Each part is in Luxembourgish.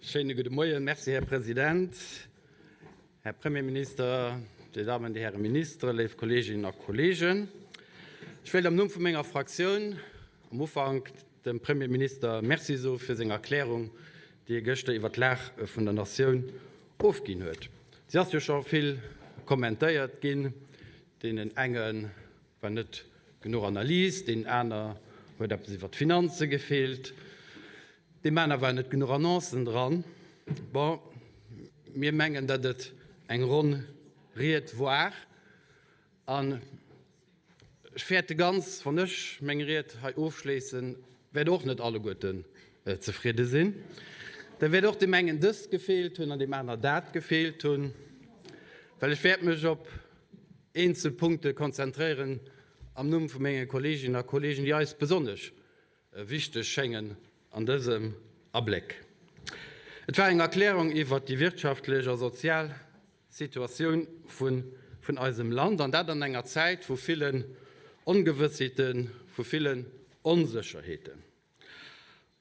Schéine gudde Moien. Merci, Här President, Här Premierminister, Dir Dammen, Dir Häre Ministere, léif Kolleeginnen a Kolleegen. Ech wéilt am Numm vu menger Fraktioun am Ufank dem Premierminister Merci soe fir seng Erklärung, déi e gëschter iwwert d'Lag vun der Natioun ofginn huet. Si ass jo scho vill kommentéiert ginn. Deenen enge war net genuch Analys, deenen aner huet eppes iwwert d'Finanze gefeelt, deem aner waren net genuch Annoncen dran. Bon, mir mengen, datt et eng ronn Ried war. An ech fäerte ganz, wann ech meng Ried hei ofschléissen, wäert och net alleguerten zefridde sinn. Da wäert och deem engen dëst gefeelt hunn an deem aner dat gefeelt hunn, well ech wäert mech op eenzel Punkte konzentréieren am Numm vu menge Kolleeginnen a Kolleegen, déi eis besonnesch wichteg schéngen an dësem Abléck. Et war eng Erklärung iwwert déi wirtschaftlech a sozial Situatioun vun eisem Land, an dat an enger Zäit vu villen Ongewëssheeten, vu villen Onsécherheeten.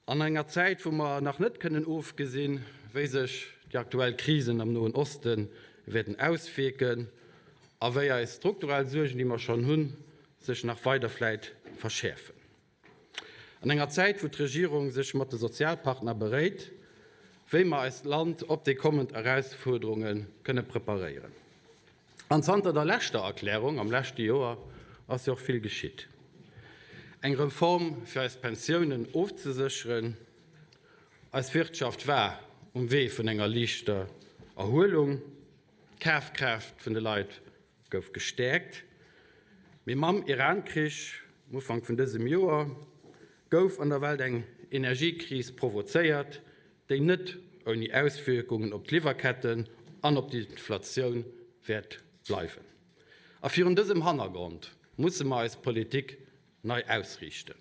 An enger Zäit, wou mer nach net kënnen ofgesinn, wéi sech déi aktuell Krisen am Noen Oste wäerten auswierken a wéi eis strukturell Suergen, déi mer schonn hunn, sech nach weider vläit verschäerfen. An enger Zäit, wou d'Regierung sech mat de Sozialpartner beréit, wéi mer eist Land op déi kommend Erausfuerderunge kënne preparéieren. An zanter der leschter Erklärung am leschte Joer ass jo och vill geschitt. Eng Reform fir eis Pensiounen ofzesécheren. Eis Wirtschaft war um Wee vun enger liichter Erhuelung. D'Kafkraaft vun de Leit gouf gestäerkt. Mee mam Iran-Krich um Ufank vun dësem Joer gouf an der Welt eng Energiekris provozéiert, déi net ouni Auswierkungen op d'Liwwerketten an op d'Inflatioun wäert bleiwen. A virun dësem Hannergrond musse mer eis Politik nei ausriichten.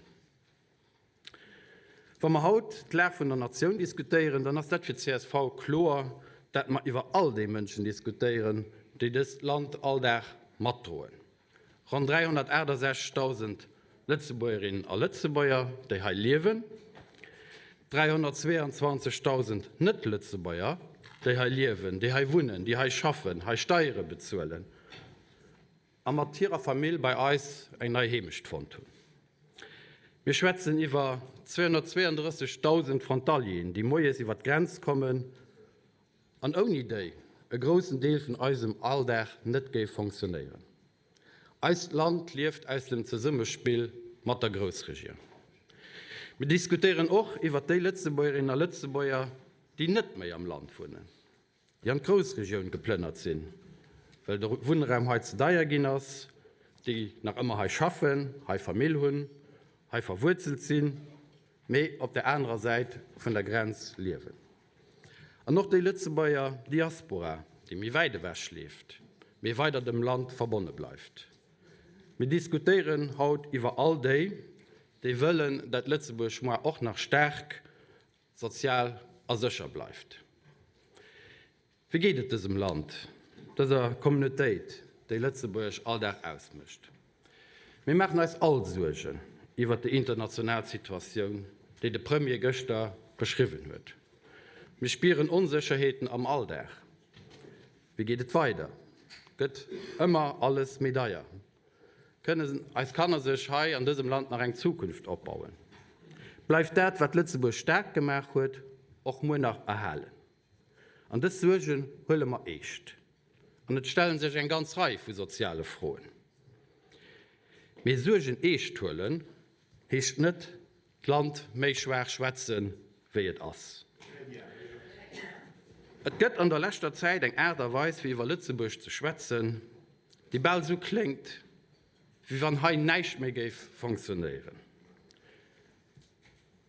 Wa mer haut d'Lag vun der Natioun diskutéieren, dann ass dat fir d'CSV kloer, dat mer iwwer all déi Mënschen diskutéieren, déi dëst Land all Dag matdroen. Ronn 368.000 Lëtzebuergerinnen a Lëtzebuerger, déi hei liewen, 322.000 Net-Lëtzebuerger, déi hei liewen, déi hei wunnen, déi hei schaffen, hei Steiere bezuelen a mat hirer Famill bei eis eng nei Heemecht fonnt hunn. Mir schwätzen iwwer 232.000 Frontalieren, déi moies iwwer d'Grenz kommen an ouni déi e groussen Deel vun eisem Alldag net géif fonctionnéieren. Eist Land lieft aus dem Zesummespill mat der Groussregioun. Mir diskutéieren och iwwert déi Lëtzebuergerinnen a Lëtzebuerger, déi net méi am Land wunnen, déi an d'Groussregioun geplënnert sinn, well de Wunnraum hei ze deier ginn ass, déi nach ëmmer hei schaffen, hei Famill hunn, hei verwuerzelt sinn, mee op der anerer Säit vun der Grenz liewen. An och déi Lëtzebuerger Diaspora, déi méi wäit ewech leeft, mee weider dem Land verbonne bleift. Mir diskutéieren haut iwwer all déi, déi wëllen, dat Lëtzebuerg moar och nach staark, sozial a sécher bleift. Wéi geet et dësem Land, dëser Communautéit, déi Lëtzebuerg all Dag ausmécht? Mir maachen eis all Suergen iwwert déi international Situatioun, déi de Premier gëschter beschriwwen huet. Mir spieren Onsécherheeten am Alldag. Wéi geet et weider? Gëtt ëmmer alles méi deier? Kënnen eis Kanner sech hei an dësem Land nach eng Zukunft opbauen? Bleift dat, wat Lëtzebuerg staark gemaach huet, och muer nach erhalen? An dës Suergen huele mer eescht. An et stelle sech eng ganz Rei vu soziale Froen. Mee Suergen eescht huelen heescht net, d'Land méi schwaach schwätzen, wéi et ass. Et gëtt an der leschter Zäit eng Aart a Weis, fir iwwer Lëtzebuerg ze schwätzen, déi bal esou kléngt, wéi wann hei näischt méi géif fonctionnéieren.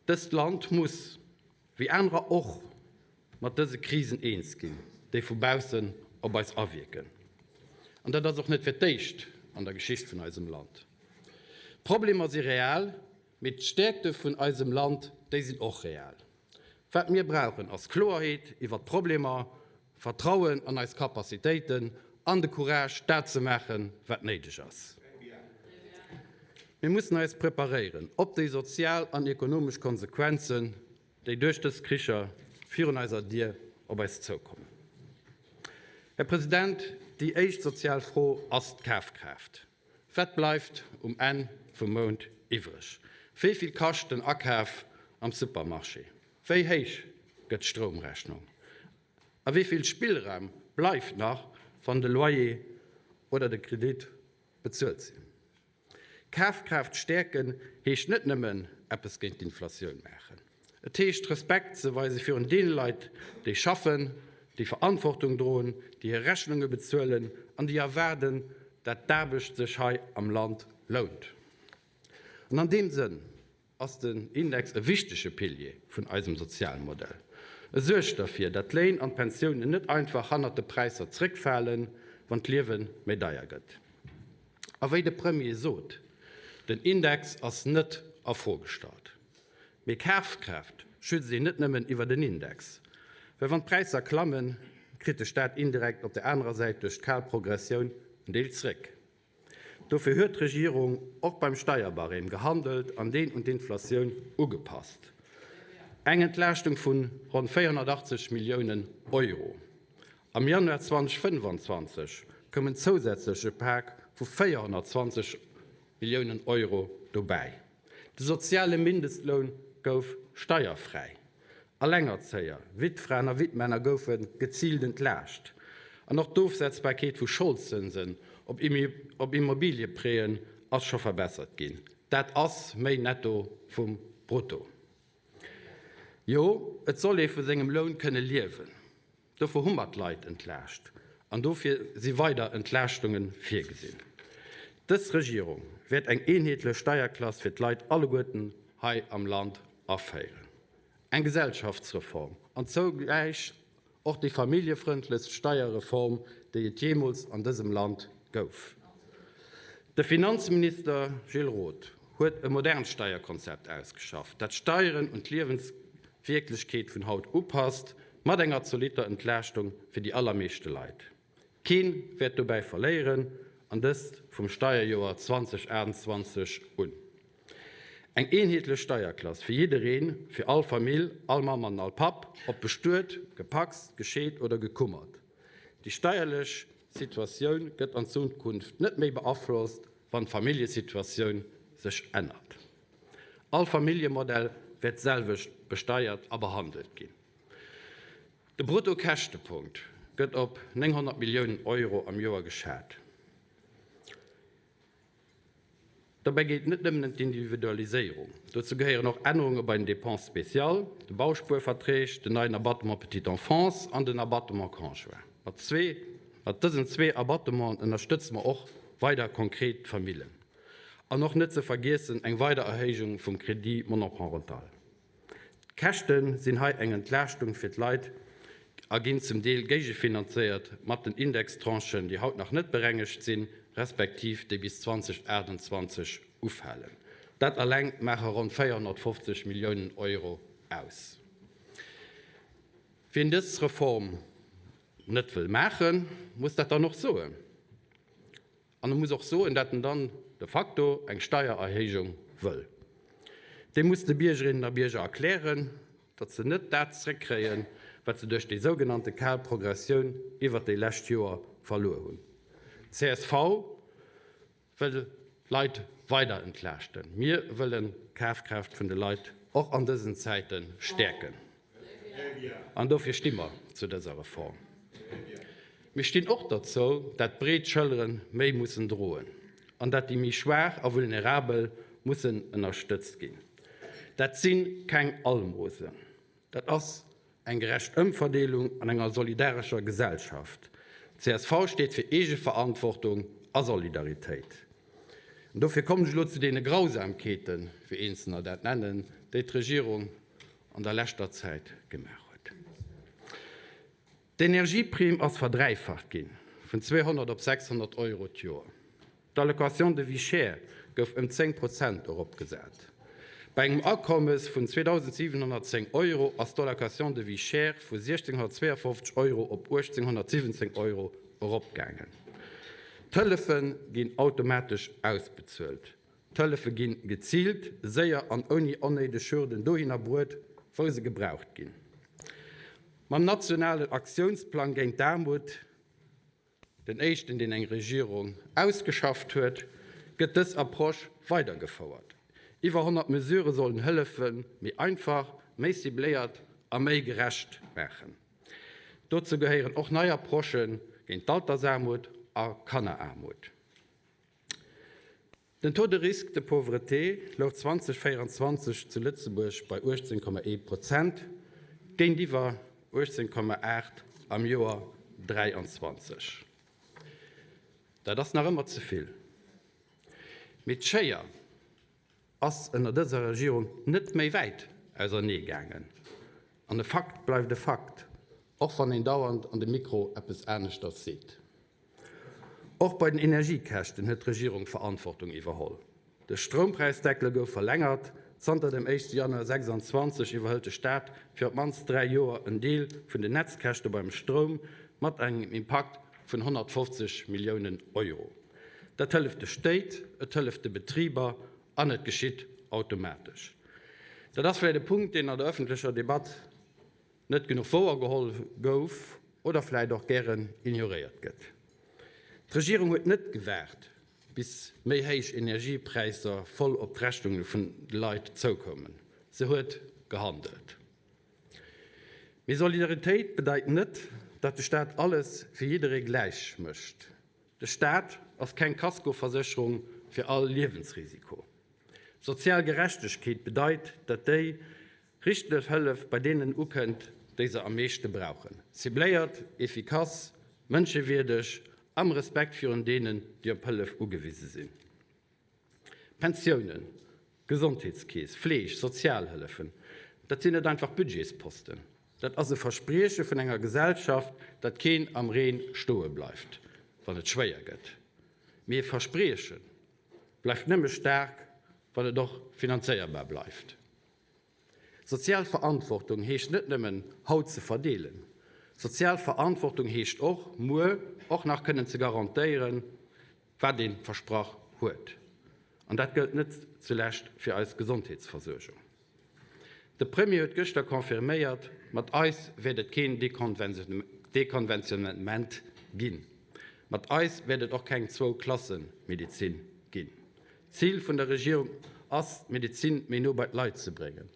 Dëst Land muss wéi anerer och, mat dëse Krisen eens ginn, déi vu baussen op eis awierken. An dat ass och net fir d'éischt an der Geschicht vun eisem Land. D'Problemer si real, mee d'Stäerkte vun eisem Land, déi sinn och real. Wat mir brauchen, ass Kloerheet iwwert d'Problemer, Vertrauen an eis Capacitéiten an de Courage, dat ze maachen, wat néideg ass. Mir mussen eis preparéieren op déi sozial an ekonomesch Konsequenzen, déi duerch dës Kricher. virun eiser Dier op eis zoukommen. Här President, déi éischt sozial Fro ass d'Kafkraaft. Wat bleift um Enn vum Mount iwwreg? Wéi vill kascht den Akaf am Supermarché? Wéi héich gëtt d'Stroumrechnung? A wéi vill Spillraum bleift nach, wann de Loyer oder de Kredit bezuelt sinn? Kafkraaft stäerken heescht net nëmmen eppes géint d'Inflatioun maachen. Et heescht Respekt ze weise virun deene Leit, déi schaffen, déi Verantwortung droen, déi hir Rechnunge bezuelen an déi erwaarden, dat d'Aarbecht sech hei am Land lount. An an deem Sënn ass den Index e wichtege Pilier vun eisem Sozialmodell. E suergt derfir, dat d'Léin an d'Pensiounen net einfach hannert de Präisser zréckfalen, wann d'Liewe méi deier gëtt. A wéi de Premier sot, Den Index ass net a Fro gestallt. Mee Kafkraaft schützt een net nëmmen iwwer en Index. Well wann d'Präisser klammen, kritt de Staat indirekt op der anerer Säit duerch d'kal Progressioun en Deel zréck. Dofir huet d'Regierung och beim Steierbarème gehandelt an deen un d'Inflatioun ugepasst. Eng Entlaaschtung vu ronn 480 Milliounen Euro. Am Januar 2025 koum en zousätzleche Pak vu 420 Milliounen Euro dobäi. De soziale Mindestloun gouf steierfräi. Allengerzéier, Wittfraen a Wittmänner goufe geziilt entlaascht. An och d'Ofsetzbarkeet vu Scholdzënsen op Immobilieprêten ass scho verbessert ginn. Dat ass méi Netto vum Brutto. Jo, et soll ee vu sengem Loun kënne liewen. Dofir hu mer d'Leit entlaascht an dofir si weider Entlaaschtunge virgesinn. Dës Regierung wäert eng eenheetlech Steierklass fir d'Leit alleguerten hei am Land aféieren. Eng Gesellschaftsreform an zougläich och déi familljefrëndlechst Steierreform, déi et jeemools an dësem Land gouf. De Finanzminister Gilles Roth huet e modernt Steierkonzept ausgeschafft, dat d'Steieren un d'Liewenswierklechkeet vun haut upasst, mat enger zolitter Entlaaschtung fir déi allermeeschte Leit. Keen wäert dobäi verléieren, an dëst vum Steierjoer 2028 un. Eng eenheetlech Steierklass fir jiddereen, fir all Famill, all Mamm an all Papp, ob bestuet, gepacst, gescheet oder gekummert. Déi steierlech Situatioun gëtt an Zukunft net méi beaflosst, wann d'Familljesituatioun sech ännert. All Familljemodell wäert d'selwecht besteiert a behandelt ginn. De Bruttokäschtepunkt gëtt op 900 Milliounen Euro am Joer geschat. Dobäi geet et net nëmmen ëm d'Individualiséierung. Dozou gehéieren och Ännerunge bei den Dépenses spéciales, de Bauspuerverträg, den neien Abattement petite enfance an den Abattement conjoint. Mat zwee, mat dësen zwee Abattementen ënnerstëtze mer och weider konkret d'Famillen. An och net ze vergiessen eng weider Erhéijung vum Crédit monoparental. D'Käschte sinn hei eng Entlaaschtung fir d'Leit a ginn zum Deel géigefinanzéiert mat den Indextranchen, déi haut nach net berengegt sinn, respektiv déi bis 2028 ufalen. Dat eleng maache ronn 450 Milliounen Euro aus. Wien dës Reform net wëll maachen, muss dat dann och soen. An e muss och soen, dat en dann de facto eng Steiererhéijung wëll. Dee muss de Biergerinnen a Bierger erklären, datt se net dat zréckkréien, wat se duerch déi sougenannte kal Progressioun iwwert déi lescht Joer verluer hunn. Csv wëll d'Leit weider entlaaschten. Mir wëllen d'Kafkraaft vun de Leit och an dësen Zäite stäerken. An dofir sti mer zu dëser Reform. Mir stinn och derzou, dat breet Schëllere méi mussen droen an dat déi méi schwaach a vulnerabel mussen ënnerstëtzt ginn. Dat si keng Almosen, dat ass eng gerecht Ëmverdeelung an enger solidarescher Gesellschaft. Csv steet fir Eegeverantwortung a Solidaritéit. An dofir kommen ech elo zu deene Grausamkeeten, wéi Eenzelner dat nennen, déi d'Regierung an der leschter Zäit gemaach huet. D'Energieprime ass verdräifacht ginn, vun 200 op 600 Euro d'Joer. D'Allocation de vie chère gouf ëm 10 Prozent eropgesat. Bei engem Akommes vun 2.710 Euro ass d'Allocation de vie chère vu 1.652 Euro op 1.817 Euro eropgaangen. D'Hëllefe ginn automatesch ausbezuelt. D'Hëllefe ginn geziilt, séier an ouni onnéideg Hürden dohinner bruet, wou se gebraucht ginn. Mam nationalen Aktiounsplang géint d'Aarmut, den éischten, deen eng Regierung ausgeschafft huet, gëtt dës Approche weidergefouert. Iwwer 100 Mesurë sollen Hëllefe méi einfach, méi cibléiert a méi gerecht maachen. Dozou gehéieren och nei Approchë géint d'Altersaarmut a Kanneraarmut. Den Taux de risque de pauvreté louch 2024 zu Lëtzebuerg bei 18,1 Prozent, géintiwwer 18,8 am Joer 23. Dat ass nach ëmmer ze vill. Mee d'Schéier ass ënner dëser Regierung net méi wäit ausernee gaangen. An e Fakt bleift e Fakt, och wann een dauernd an de Mikro eppes aneschters seet. Och bei den Energiekäschten huet d'Regierung Verantwortung iwwerholl. De Stroumpräisdeckel gouf verlängert. Zanter dem éischte Januar 26 iwwerhëlt de Staat fir op d'mannst 3 Joer en Deel vun den Netzkäschte beim Stroum, mat engem Impakt vun 150 Milliounen Euro. Dat hëlleft de Stéit, et hëlleft de Betriber an et geschitt automatesch. Dat ass vläicht e Punkt, deen an der ëffentlecher Debatt net genuch wouergeholl gouf oder vläit och gären ignoréiert gëtt. D'Regierung huet net gewaart, bis méi héich Energiepräisser voll op d'Rechnunge vun de Leit zoukoumen. Se huet gehandelt. Mee Solidaritéit bedeit net, datt de Staat alles fir jidderee gläich mécht. De Staat ass keng Kaskoversécherung fir all Liewensrisiko. Sozial Gerechtegkeet bedeit, datt déi Richteg Hëllef bei deenen ukënnt, déi se am meeschte brauchen. Cibléiert, efficace, mënschewierdeg, am Respekt virun deenen, déi op Hëllef ugewise sinn. Pensiounen, Gesondheetskeess, Fleeg, Sozialhëllefen, dat sinn net einfach Budgetsposten. Dat ass e Versprieche vun enger Gesellschaft, datt keen am Reen stoe bleift, wann et schwéier gëtt. Mee e Versprieche bleift nëmme staark, wann et och finanzéierbar bleift. Sozial Verantwortung heescht net nëmmen, haut ze verdeelen. Sozial Verantwortung heescht och, muer och nach kënnen ze garantéieren, wat ee versprach huet. An dat gëllt net zulescht fir eis Gesondheetsversuergung. De Premier huet gëschter confirméiert, mat eis wäert et keen Dekonventionnement ginn. Mat eis wäert et och keng Zwou-Klasse-Medezin ginn. D'Zil vun der Regierung ass, d'Medezin méi no bei d'Leit ze bréngen.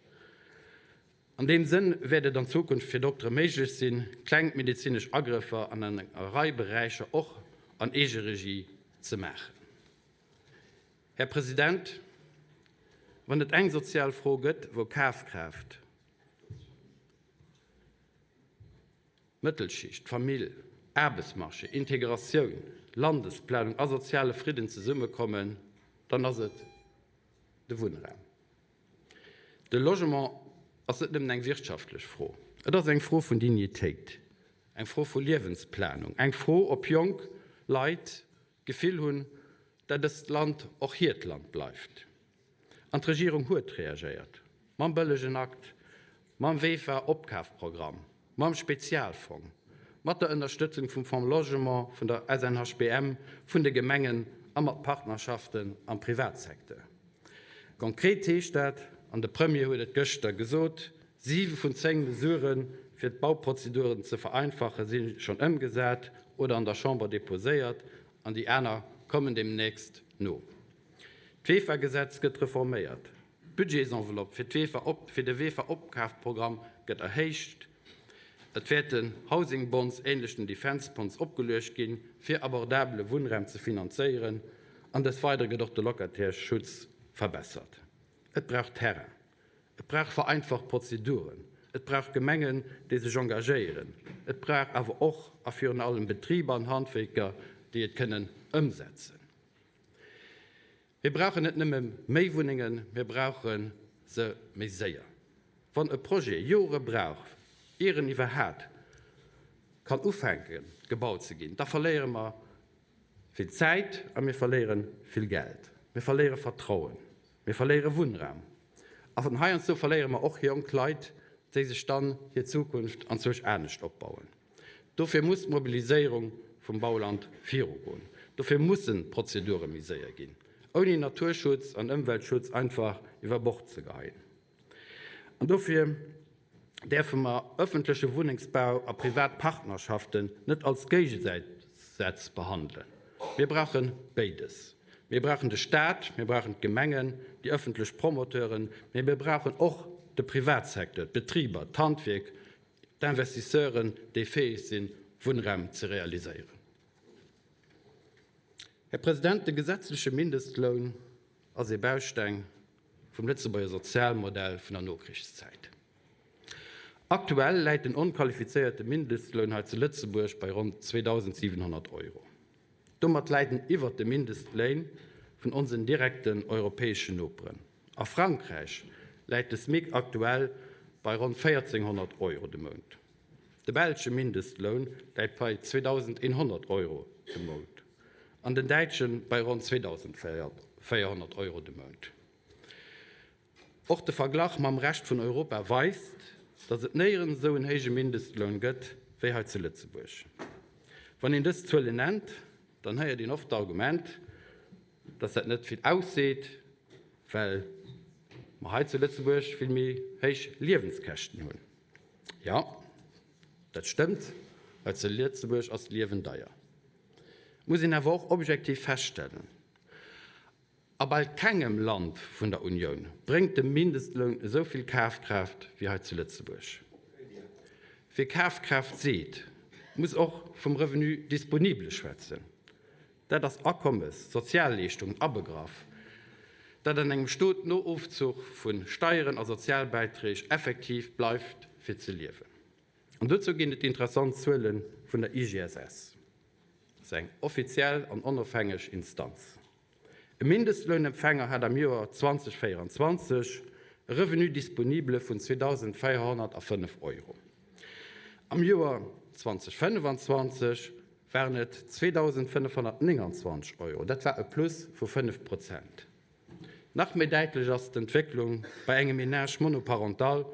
An deem Sënn wäert et an Zukunft fir Doktere méiglech sinn, kleng medezinesch Agrëffer an enger Rei Beräicher och an Eegeregie ze maachen. Här President, wann et eng sozial Fro gëtt, wou Kafkraaft, Mëttelschicht, Famill, Aarbechtsmarché, Integratioun, Landesplanung a soziale Fridden zesummekommen, dann ass et de Wunnraum. De Logement ass net nëmmen eng wirtschaftlech Fro, et ass eng Fro vun Dignitéit, eng Fro vu Liewensplanung, eng Fro, ob jonk Leit d'Gefill hunn, dat dëst Land och hiert Land bleift. An d'Regierung huet reagéiert, mam bëllegen Akt, mam VEFA-Opkafprogramm, mam Spezialfong, mat der Ënnerstëtzung vum Fonds Logement, vun der SNHBM, vun de Gemengen a mat Partnerschaften am Privatsecteur. Konkret heescht dat, an de Premier huet et gëschter gesot, Siwe vun 10 Mesurë fir d'Bauprozeduren ze vereinfache si schonn ëmgesat oder an der Chamber deposéiert an déi aner kommen deemnächst no. D'VEFA-Gesetz gëtt reforméiert. D'Budgetsenveloppe fir d'VEFA fir de VEFA-Opkafprogramm gëtt erhéicht. Et wäerten Housing Bonds, änlech den Defence Bonds, opgeluecht ginn, fir abordabele Wunnraum ze finanzéieren. An des Weidere gëtt och de Locataires-Schutz verbessert. Et brauch Terrain. Et brauch vereinfacht Prozeduren. Et brauch Gemengen, déi sech engagéieren. Et brauch awer och a virun allem Betriber an Handwierker, déi et kënnen ëmsetzen. Mir brauchen net nëmme méi Wunnengen, mir brauche se méi séier. Wann e Projet Jore brauch, ier en iwwerhat kann ufänken, gebaut ze ginn, da verléiere mer vill Zäit a mir verléiere vill Geld. Mir verléiere Vertrauen, mir verléiere Wunnraum an heiansdo verléiere mer och jonk Leit, déi sech dann hir Zukunft anzwousch anescht opbauen. Dofir muss d'Mobiliséierung vum Bauland virugoen. Dofir mussen d'Prozedure méi séier ginn, ouni Naturschutz an Ëmweltschutz einfach iwwer Bord ze geheien. An dofir. däerfe mer ëffentleche Wunnengsbau a privat Partnerschaften net als Géigesätz behandelen. Mir brauche béides. Mir brauchen de Staat, mir brauchen d'Gemengen, déi ëffentlech Promoteuren, mee mir brauchen och de Privatsecteur, d'Betriber, d'Handwierk, d'Investisseuren, déi fäeg sinn, Wunnraum ze realiséieren. Här President, de gesetzleche Mindestloun ass ee Bausteng vum Lëtzebuerger Sozialmodell vun der Nokrichszäit. Aktuell läit den onqualifizéierte Mindestloun hei zu Lëtzebuerg bei ronn 2.700 Euro. Domat läit en iwwert de Mindestléin vun onsen direkten europäeschen Noperen. A Frankräich läit de SMIC aktuell bei ronn 1.400 Euro de Mount. De belsche Mindestloun läit bei 2.100 Euro de Mount an den däitsche bei ronn 2.400 Euro de Mount. Och de Verglach mam Rescht vun Europa weist, datt et néierens esou en héije Mindestloun gëtt wéi hei zu Lëtzebuerg. Wann een dës Zuelen nennt, dann héiert een oft d'Argument, datt dat net vill ausseet, well mer hei zu Lëtzebuerg vill méi héich Liewenskäschten hunn. Jo, dat stëmmt, hei zu Lëtzebuerg ass d'Liewen deier. Et muss een awer och objektiv feststellen, A bal kengem Land vun der Unioun bréngt de Mindestloun esou vill Kafkraaft wéi hei zu Lëtzebuerg. Wie Kafkraaft seet, muss och vum Revenu disponible schwätzen. Dat ass Akommes, Sozialleeschtungen abegraff, dat an engem Stot no Ofzuch vu Steieren a Sozialbäiträg effektiv bleift fir ze liewen. An dozou ginn et interessant Zuele vun der IGSS. Dat ass eng offiziell an onofhängeg Instanz. E Mindestlounempfänger hat am Joer 2024 e Revenu disponible vun 2.405 Euro. Am Joer 2025 waren et 2.529 Euro, dat war e Plus vu 5 Prozent. Nach méi däitlech ass d'Entwécklung bei engem Ménage monoparental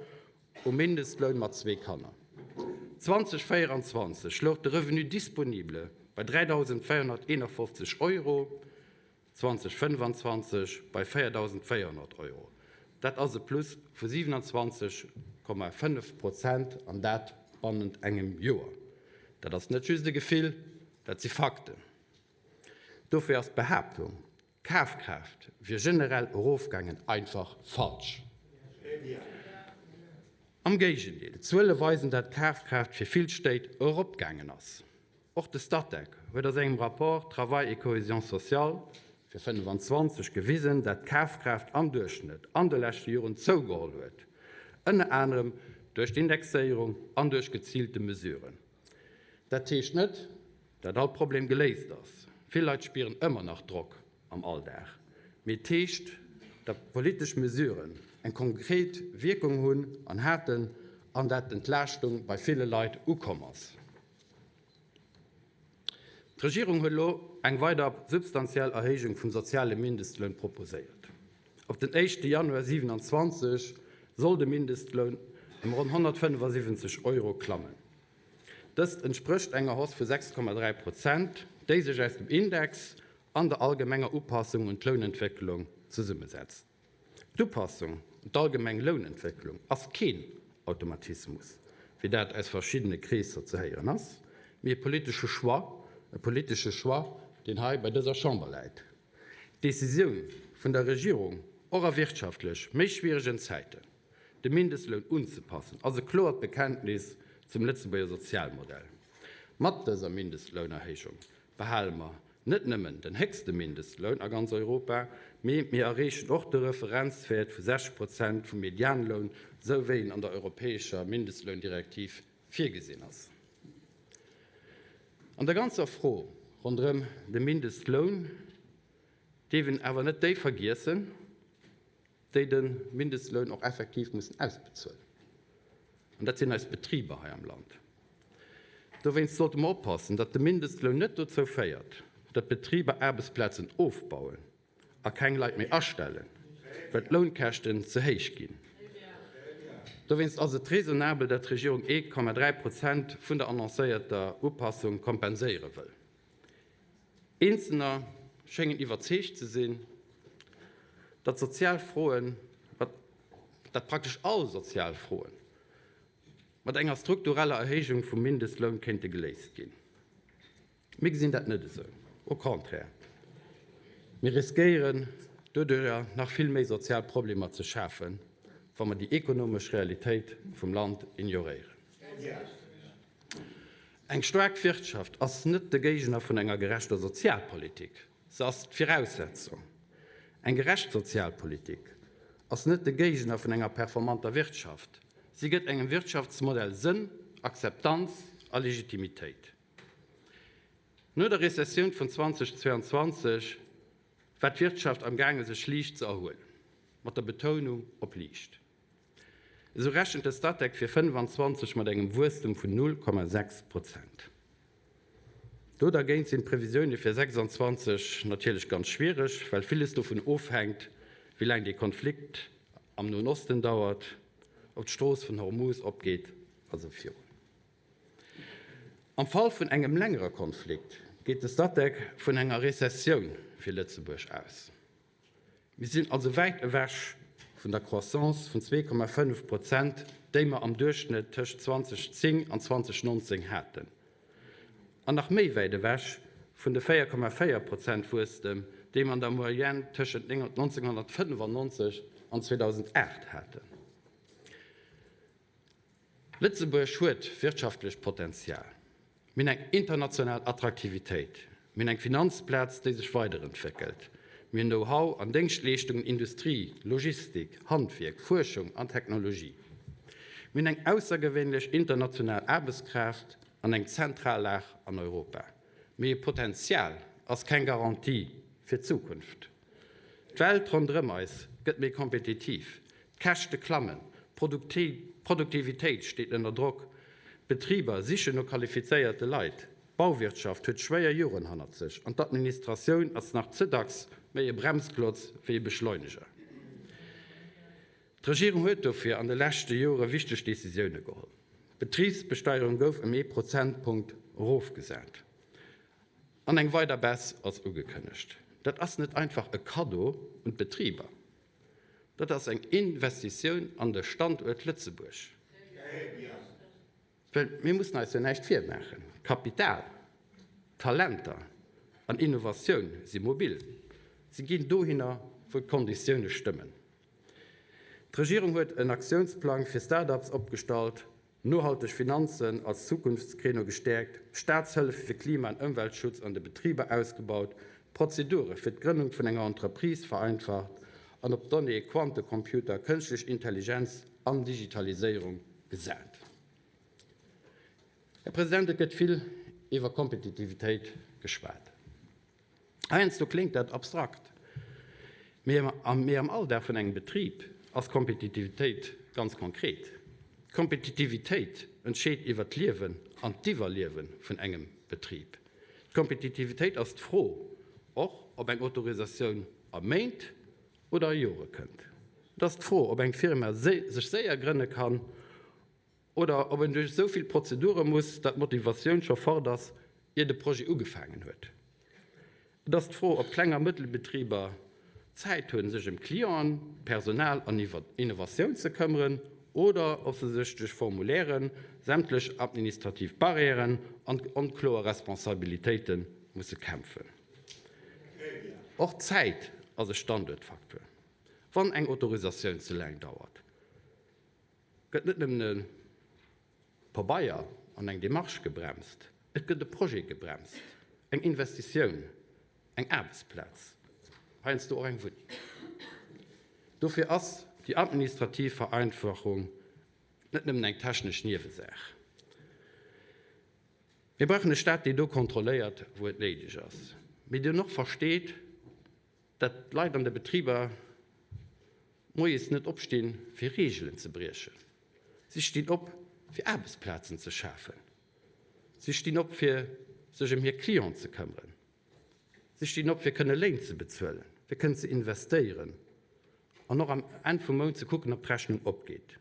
um Mindestloun mat zwee Kanner. 2024 louch de Revenu disponible bei 3.451 Euro, 2025 bei 4.400 Euro. Dat ass e Plus vu 27,5 Prozent, an dat bannent engem Joer. Dat ass net just e Gefill, dat si Fakten. Dofir ass d'Behaaptung, D'Kafkraaft wier generell erofgaangen, einfach falsch. Am Géigendeel, d'Zuele weisen, dat d'Kafkraaft fir vill Stéit eropgaangen ass. Och de Statec huet a sengem Rapport Travail et cohésion sociale fir 25 gewisen, dat d'Kafkraaft am Duerchschnëtt an de leschte Joren zougeholl huet, ënner anerem duerch d'Indexéierung an duerch geziilte Mesuren. Dat heescht net, dat all Problem geléist ass. Vill Leit spieren ëmmer nach Drock am Alldag. Mee et heescht, datt politesch Mesuren eng konkret Wierkung hunn an haten an dat d'Entlaaschtung bei ville Leit ukomm ass. D'Regierung huet elo eng weider substantiell Erhéijung vum soziale Mindestloun proposéiert. Op den éischte Januar 27 soll de Mindestloun ëm ronn 175 Euro klammen. Dëst entsprécht enger Hausse vu 6,3 Prozent, déi sech aus dem Index an der allgemenger Upassung un d'Lounentwécklung zesummesetzt. D'Upassung un d'allgemeng Lounentwécklung ass keen Automatismus, wéi dat aus verschiddene Kreesser ze héieren ass, mee e politesche Choix, e politesche Choix, deen hei bei dëser Chamber läit. D'Decisioun vun der Regierung, och a wirtschaftlech méi schwieregen Zäiten de Mindestloun unzepassen, ass e kloert Bekenntnis zum Lëtzebuerger Sozialmodell. Mat dëser Mindestlounerhéijung behale mer net nëmmen den héchste Mindestloun a ganz Europa, mee mir erreechen och de Referenzwäert vu 60 Prozent vum Medianloun, esou wéi en an der europäescher Mindestloundirektiv virgesinn ass. An der ganzer Fro ronderëm de Mindestloun dierf een awer net déi vergiessen, déi de Mindestloun och effektiv mussen ausbezuelen, an dat sinn eis Betriber hei am Land. Dowéinst sollte mer oppassen, datt de Mindestloun net dozou féiert, datt d'Betriber Aarbechtsplazen ofbauen a keng Leit méi astellen, well d'Lounkäschten ze héich ginn. Dowéinst ass et raisonnabel, datt d'Regierung 1,3 Prozent vun der annoncéierter Upassung kompenséiere wëll. Eenzelner schéngen iwwerzeegt ze sinn, datt sozial Froen, datt praktesch all sozial Froen. Mat enger struktureller Erhéijung vum Mindestloun kéinte geléist ginn. Mir gesinn dat net esou. Au contraire, mir riskéieren doduerjer nach vill méi sozial Problemer ze schafen, wa mer déi ekonomesch Realitéit vum Land ignoréieren. Eng staark Wirtschaft ass net de Géigner vun enger gerechter Sozialpolitik, se ass d'Viraussetzung. Eng gerecht Sozialpolitik ass net de Géigner vun enger performanter Wirtschaft, si gëtt engem Wirtschaftsmodell Sënn, Akzeptanz a Legitimitéit. No der Rezessioun vun 2022 war d'Wirtschaft am gaange sech liicht ze erhuelen, mat der Betounung op liicht. Esou rechent de Statec fir 25 mat engem Wuesstem vun 0,6 Prozent. Do dergéint sinn d'Previsioune fir 26 natierlech ganz schwiereg, well villes dovun ofhänkt, wéi laang dee Konflikt am Noen Osten dauert, ob d'Strooss vun Hormuz opgeet a sou virun. Am Fall vun engem längere Konflikt geet de Statec vun enger Rezessioun fir Lëtzebuerg aus. Mir sinn also wäit ewech vun der Croissance vun 2,5 Prozent, déi mer am Duerchschnëtt tëscht 2010 an 2019 haten, an nach méi wäit ewech vun de 4,4 Prozent Wuesstem, déi mer an der Moyenne tëschent 1995 an 2008 haten. Lëtzebuerg huet wirtschaftlecht Potenzial. Mir hunn eng international Attraktivitéit. Mir hunn eng Finanzplaz, déi sech weiderentwéckelt. Mir hunn Know-how an Déngschtleeschtungen, Industrie, Logistik, Handwierk, Fuerschung an Technologie. Mir hunn eng aussergewéinlech international Aarbechtskraaft an eng zentral Lag an Europa. Mee e Potenzial ass keng Garantie fir d'Zukunft. D'Welt ronderëm eis gëtt méi kompetitiv, d'Käschte klammen, d'Produktivitéit steet ënner Drock, d'Betriber sichen no qualifizéierte Leit, d'Bauwirtschaft huet schwéier Joren hannert sech an d'Administratioun ass nach ze dacks méi e Bremsklotz wéi e Beschleuneger. D'Regierung huet dofir an de leschte Jore wichteg Decisioune geholl. D'Betribsbesteierung gouf ëm ee Prozentpunkt erofgesat. An eng weider Baisse ass ugekënnegt. Dat ass net einfach e Kaddo un d'Betriber, dat ass eng Investitioun an de Standuert Lëtzebuerg. Well mir mussen eis jo näischt virmaachen, Kapital, Talenter an Innovatioun si mobil, si ginn dohinner, wou d'Konditioune stëmmen. D'Regierung huet en Aktiounsplang fir Start-ups opgestallt, nohalteg Finanzen als Zukunftskreeno gestäerkt, Staatshëllefe fir Klima an Ëmweltschutz an de Betriber ausgebaut, d'Prozedure fir d'Grënnung vun enger Entreprise vereinfacht an op Donnéeë, Quantecomputer, kënschtlech Intelligenz an Digitaliséierung gesat. Här President, et gëtt vill iwwer Kompetitivitéit geschwat. Heiansdo kléngt dat abstrakt, mee am Alldag vun engem Betrib ass Kompetitivitéit ganz konkret. D'Kompetitivitéit entscheet iwwer d'Liewen an d'Iwwerliewe vun engem Betrib. D'Kompetitivitéit ass d'Fro och, ob eng Autorisatioun a Méint oder a Jore kënnt. Et ass d'Fro, ob eng Firma sech séier grënne kann Oder ob en duerch esou vill Prozedure muss, datt d'Motivatioun scho fort ass, ier de Projet ugefaangen huet. Et ass d'Fro, ob Kleng a Mëttelbetriber Zäit hunn, sech ëm Clienten, Personal an Innovatioun ze këmmeren, oder ob se sech duerch Formulairen, sämtlech administrativ Barrièren an onkloer Responsabilitéite musse kämpfen. Och d'Zäit ass e Standuertfaktor, wann eng Autorisatioun ze laang dauert. Gëtt net nëmmen e Pabeier an eng Demarche gebremst, et gëtt e Projet gebremst, eng Investitioun, eng Aarbechtsplaz, heiansdo och eng Wunneng. Dofir ass déi administrativ Vereinfachung net nëmmen eng technesch Niewesaach. Mir brauchen e Staat, deen do kontrolléiert, wou et néideg ass, mee deen och versteet, datt d'Leit an de Betriber moies net opstinn, fir Reegelen ze briechen. Si stinn op, fir Aarbechtsplazen ze schafen. Si stinn op, fir sech ëm hir Clienten ze këmmeren. Si stinn op, fir kënne Léin ze bezuelen, fir kënnen ze investéieren an och am Enn vum Mount ze kucken, ob d'Rechnung opgeet.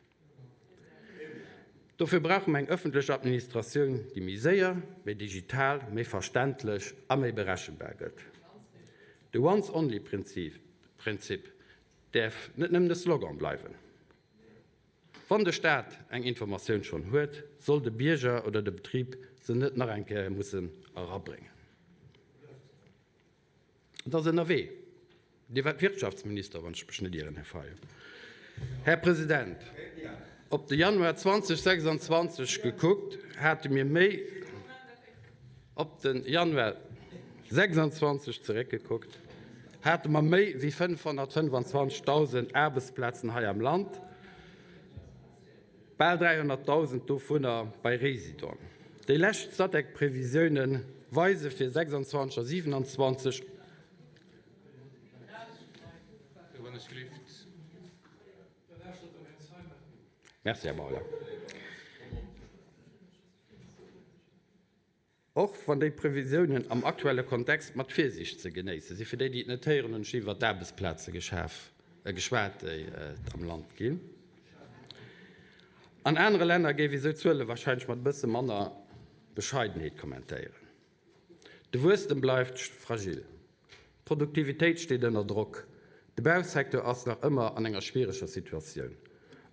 Dofir brauche mer eng ëffentlech Administratioun, déi méi séier, méi digital, méi verständlech a méi berechenbar gëtt. De Once-only-Prinzip däerf net nëmmen e Slogan bleiwen. Wann de Staat eng Informatioun schonn huet, soll de Bierger oder de Betrib se net nach eng Kéier mussen erabréngen. Et ass ënnerwee. Dir waart Wirtschaftsminister, wann ech mech net ieren, Här Fayot. Här President, op de Januar 2026 gekuckt, hate mir méi, op de Januar 26 zeréckgekuckt, hate mer méi wéi 525.000 Aarbechtsplazen hei am Land. Bal 300.000 dovunner bei Résidon. Déi lescht Statec-Previsioune weise fir 26 a 27. Merci, Här Bauler. Och wann déi Previsiounen am aktuelle Kontext mat Virsiicht ze genéisse sinn, fir déi, déi et net héieren hunn, ech hu iwwert d'Aarbechtsplaze geschwat, déi et am Land ginn. An anere Länner géif ee sou Zuele warscheinlech mat e bësse manner Bescheidenheet kommentéieren. De Wuesstem bleift fragil, d'Produktivitéit steet ënner Drock, de Bausecteur ass nach ëmmer an enger schwiereger Situatioun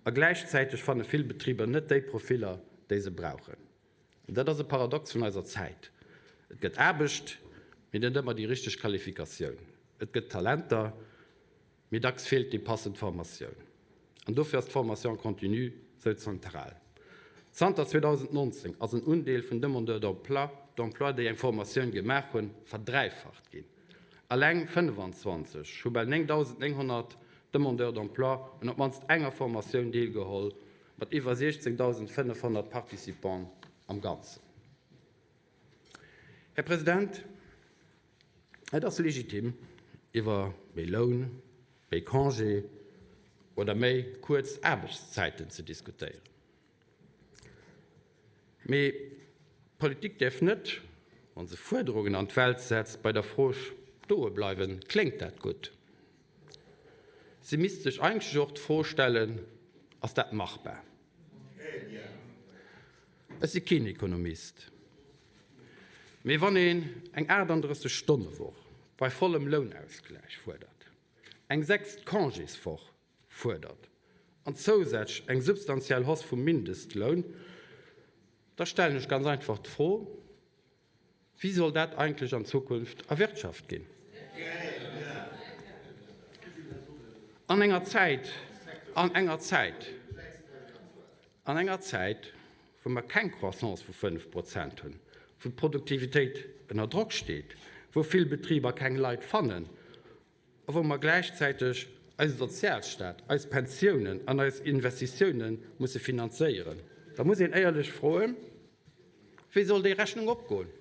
a gläichzäiteg fanne vill Betriber net déi Profiller, déi se brauchen. Dat ass e Paradox vun eiser Zäit. Et gëtt Aarbecht, mee net ëmmer déi richteg Qualifikatioun. Et gëtt Talenter, mee dacks feelt déi passend Formatioun. An dofir ass d'Formation continue sou zentral. Zanter 2019 ass en Undeel vun Demandeurs d'emploi, déi eng Formatioun gemaach hunn, verdräifacht ginn. Eleng 25 hu bal 9.900 Demandeurs d'emploi un op d'mannst enger Formatioun deelgeholl, Mat iwwer 16.500 Participants am Ganzen. Här President, et ass legitim, iwwer méi Loun, méi Congé oder méi kuerz Aarbechtszäiten ze diskutéieren. Mee d'Politik däerf net, wa se Fuerderungen an d'Welt setzt, bei der Fro stoe bleiwen, Kléngt dat gutt? Si misst sech eigentlech och d'Fro stellen, Ass dat machbar? Ech si keen Ekonomist, mee wann een eng 38 Stonne-Woch bei vollem Lounausgläich fuerdert, eng sechst Congéswoch fuerdert an zousätzlech eng substantiell Hausse vum Mindestloun, da stellen ech ganz einfach d'Fro, Wéi soll dat eigentlech an Zukunft erwirtschaft ginn? An enger Zäit, an enger Zäit, an enger Zäit, wou mer keng Croissance vu 5 Prozent hunn, wou d'Produktivitéit ënner Drock steet, wou vill Betriber keng Leit fannen, a wou mer gläichzäiteg eise Sozialstaat, eis Pensiounen an eis Investitioune musse finanzéieren, da muss een éierlech froen, Wéi soll déi Rechnung opgoen?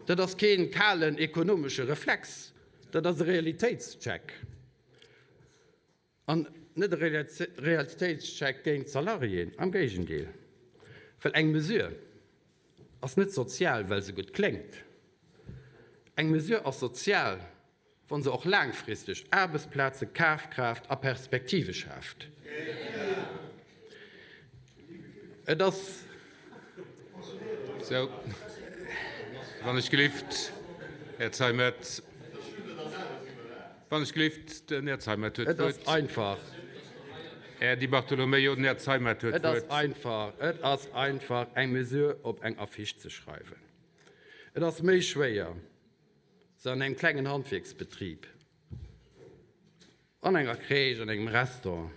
Dat ass kee kalen ekonomesche Reflex, dat ass e Realitéitscheck. An net e Realitéitscheck géint d'Salariéen, am Géigendeel, well eng Mesure ass net sozial, well se gutt kléngt. Eng Mesure ass sozial, wa se och laangfristeg Aarbechtsplazen, Kafkraaft a Perspektive schaaft. Et ass. Sou, wann ech gelift, Här Zeimet. Wann ech gelift, den Här Zeimet huet d'Wuert. Et ass einfach. Här Di Bartolomeo, den Här Zeimet huet d'Wuert. Et ass einfach, et ass einfach, eng Mesure op eng Affiche ze schreiwen. Et ass méi schwéier, se an engem klengen Handwierksbetrib, an enger Crèche, an engem Restaurant,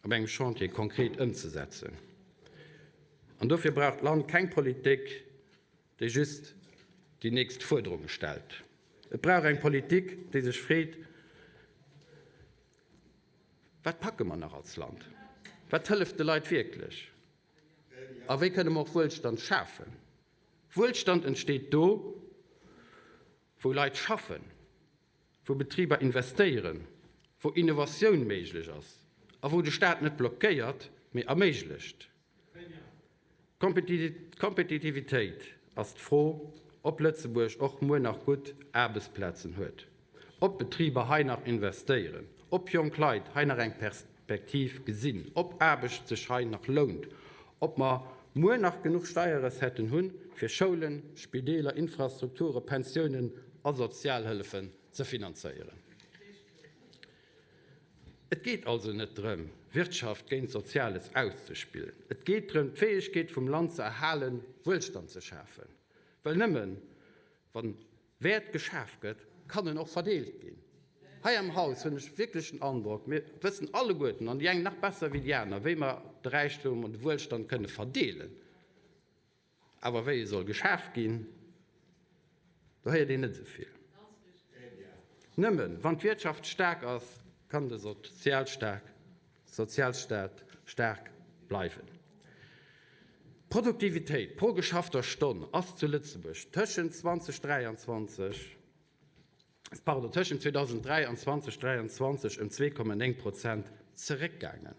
op engem Chantier konkret ëmzesetzen. An dofir brauch d'Land keng Politik, déi just déi nächst Fuerderunge stellt. Et brauch eng Politik, déi sech freet, Wat packe mer nach als Land? Wat hëlleft de Leit wierklech? A wéi kënne mer och Wuelstand schafen? Wuelstand entsteet do, wou Leit schaffen, wou Betriber investéieren, wou Innovatioun méiglech ass a wou de Staat net blockéiert, mee erméiglecht. D'Kompetitivitéit ass d'Fro, ob Lëtzebuerg och muer nach gutt Aarbechtsplazen huet, ob d'Betriber hei nach investéieren, ob jonk Leit hei nach eng Perspektiv gesinn, ob Aarbecht sech hei nach lount, ob mer muer nach genuch Steierrecetten hunn, fir Schoulen, Spideeler, Infrastrukture, Pensiounen a Sozialhëllefen ze finanzéieren. Et geet also net drëm, Wirtschaft géint Soziales auszespillen. Et geet drëm, d'Fäegkeet vum Land ze erhalen, Wuelstand ze schafen. Well nëmmen, wa Wäert geschaf gëtt, kann en och verdeelt ginn. Hei am Haus hunn ech wierklech den Androck, mir wëssen alleguerten, an déi eng nach besser wéi déi aner, wéi mer de Räichtum an de Wuelstand kënne verdeelen. Awer wéi e soll geschaf ginn, do héiert een net esou vill. Nëmmen wann d'Wirtschaft staark ass, kann de Sozialstaat staark bleiwen. D'Produktivitéit pro geschaffter Stonn ass zu Lëtzebuerg tëschent 2023, pardon, tëschent 2003 an 2023 ëm 2,9 Prozent zeréckgaangen,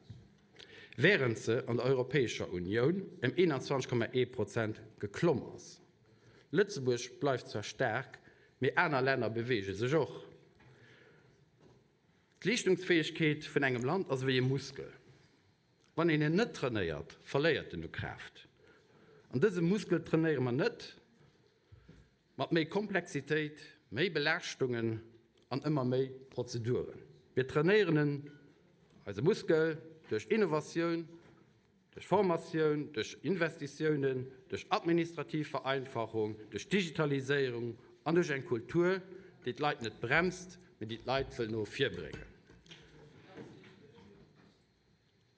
wärend se an der Europäescher Unioun ëm 21,1 Prozent geklomm ass. Lëtzebuerg bleift zwar staark, mee aner Länner beweege sech och. D'Leeschtungsfäegkeet vun engem Land ass ewéi e Muskel. Wann een en net trainéiert, verléiert en u Kraaft. An dëse Muskel trainéiere mer net mat méi Komplexitéit, méi Belaaschtungen an ëmmer méi Prozeduren. Mir trainéieren en, eise Muskel, duerch Innovatioun, duerch Formatioun, duerch Investitiounen, duerch administrativ Vereinfachung, duerch Digitaliséierung an duerch eng Kultur, déi d'Leit net bremst, mee déi d'Leit wëll no vir bréngen.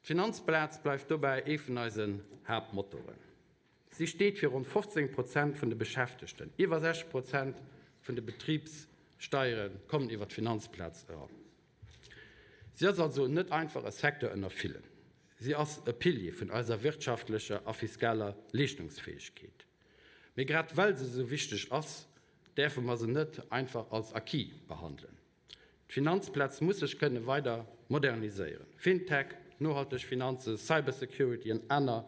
D'Finanzplaz bleift dobäi ee vun eisen Haaptmotoren. Si steet fir ronn 15 Prozent vun de Beschäftegten. Iwwer 60 Prozent vun de Betribssteiere kommen iwwer d'Finanzplaz eran. Si ass also net einfach e Secteur ënner villen. Si ass e Pilier vun eiser wirtschaftlecher a fiskaler Leeschtungsfäegkeet. Mee grad well se esou wichteg ass, däerfe mer se net einfach als Acquis behandelen. D'Finanzplaz muss sech kënne weider moderniséieren. Fintech, nohalteg Finanzen, Cybersecurity an aner